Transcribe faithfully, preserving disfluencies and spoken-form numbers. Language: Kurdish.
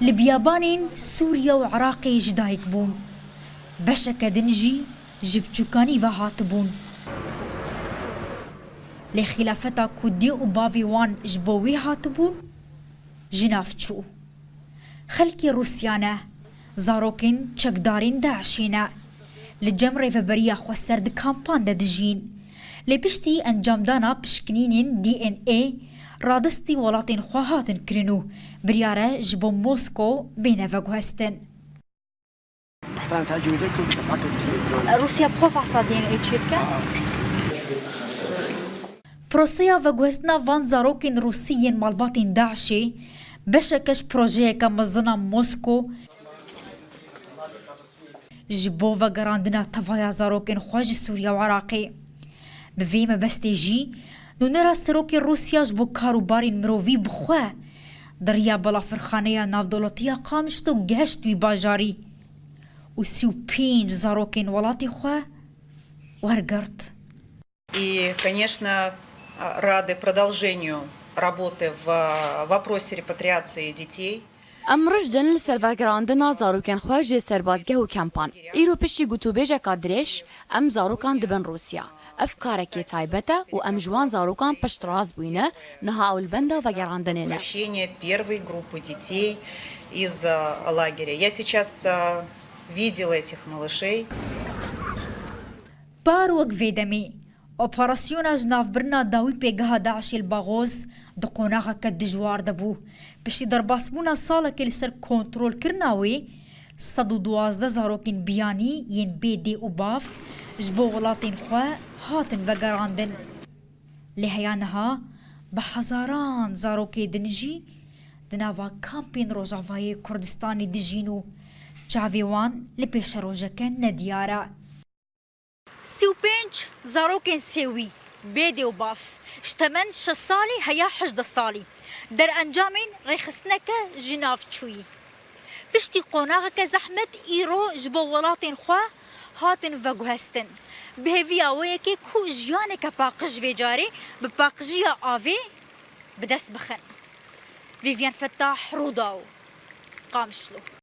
Li biyabanên Sûriye û Iraqê ji dayik bûn. Beşeke din jî ji biçûkanî ve hatibûn. Lê xîlafeta ku dê û bavê wan ji bo wê hatibûn, ji nav çû. Xelkê Rûsya ne, zarokên çekdarên DAIŞê ne. Li cem rêveberiya xweser di kampan de dijîn. Lê piştî encamdana pişkinînên D N A, radestî welatên xwe hatin kirin û biryar e ji bo Mosko bêne veguhestin. محتاج تاجي ودركم دفعك الدنيا. Rûsya bi xwe fehsa D N A çê dike? Proseya veguhestina van zarokên Rûsî yên malbatên DAIŞê beşeke ji projeyeke mezin a Mosko ji bo vegerandina tevaya zarokên xwe ji Sûriye û Iraqê. Bi vê mebestê jî, nûnera serokê Rûsya ji bo kar û barên mirovî bi xwe di riya balafirxaneya navdewletî ya Qamişlo geşt wî bajarî û sî û pênc zarokên welatê xwe wergirt. И, конечно, рады продолжению работы в вопросе репатриации детей. Em rijd in li ser vegerandina zarokên xwe ji serbazgeh û kempan. Îro piştî gotûbêjeka dirêj, em zarokan dibin Rûsya. Ev karekê taybet e û em ji wan zarokan piştrast bûyne, niha ew li benda vegerandinê ne. Возвращение первой группы детей из, э, лагеря. Я сейчас, э, видела этих малышей. Par wek vê demê, operasyona ji navbirina dawî pêgeha DAIŞê li Baxoz di qonaxeke dijwar de bû. Piştî derbasbûna salekê li ser kontrolkirina wê, sed û duwazdeh zarokên biyanî yên bê dê û bav ji bo welatên xwe hatin vegerandin. Lê heya niha bi hezaran zarokê din jî di nava kampên Rojavayê Kurdistanê dijîn û çavê wan li pêşerojeke nediyar e. Sî û pênc zarokên sêwî, bê dê û bav, ji temen şeş salî heya hejdeh salî, derencamên rêxistineke ji nav çûyî. Piştî qonaxeke zehmet îro ji bo welatên xwe hatin veguhestin. Bi hêviya wê yekê ku jiyaneke paqij vê carê bi paqijiya avê bi dest bixin. Vîvyen Fettah, Rûdaw, Qamişlo.